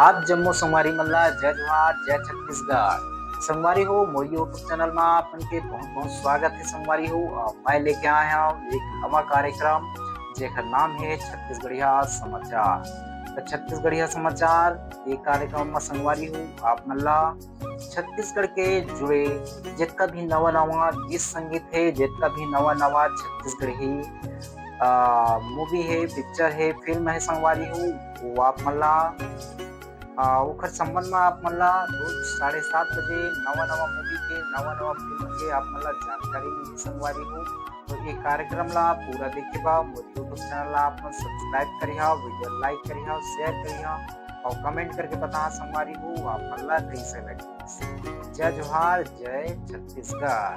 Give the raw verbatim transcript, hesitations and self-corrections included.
आप जम्मो संगवारी मन ला जय जोहार, जय छत्तीसगढ़। संगवारी हो, मोर YouTube चैनल मा आपन के बहुत बहुत स्वागत है संगवारी हो। अ, मैं लेके आए हूँ एक नवा कार्यक्रम, जेकर नाम है छत्तीसगढ़िया समाचार। तो छत्तीसगढ़िया समाचार ये कार्यक्रम मा संगवारी हो, आप मन ला छत्तीसगढ़ के जुड़े जितना भी नवा नवा गीत संगीत है, जितना भी नवा नवा छत्तीसगढ़ी मूवी है, पिक्चर है, फिल्म है संगवारी हो, वो आप मन ला आ, ओखर संबंध में आप मन ला रोज साढ़े सात बजे नवा नवा मूवी के, नवा नवा फिल्म के आप मन ला जानकारी मिलही संगवारी हो। तो ये कार्यक्रम ला पूरा देखे बा मोर YouTube चैनल ला आप मन सब्सक्राइब करिहा, वीडियो लाइक करिहा, शेयर करिहा और कमेंट करके बताहा संगवारी हो आप मन ला कैसे लगे। जय जोहार, जय छत्तीसगढ़।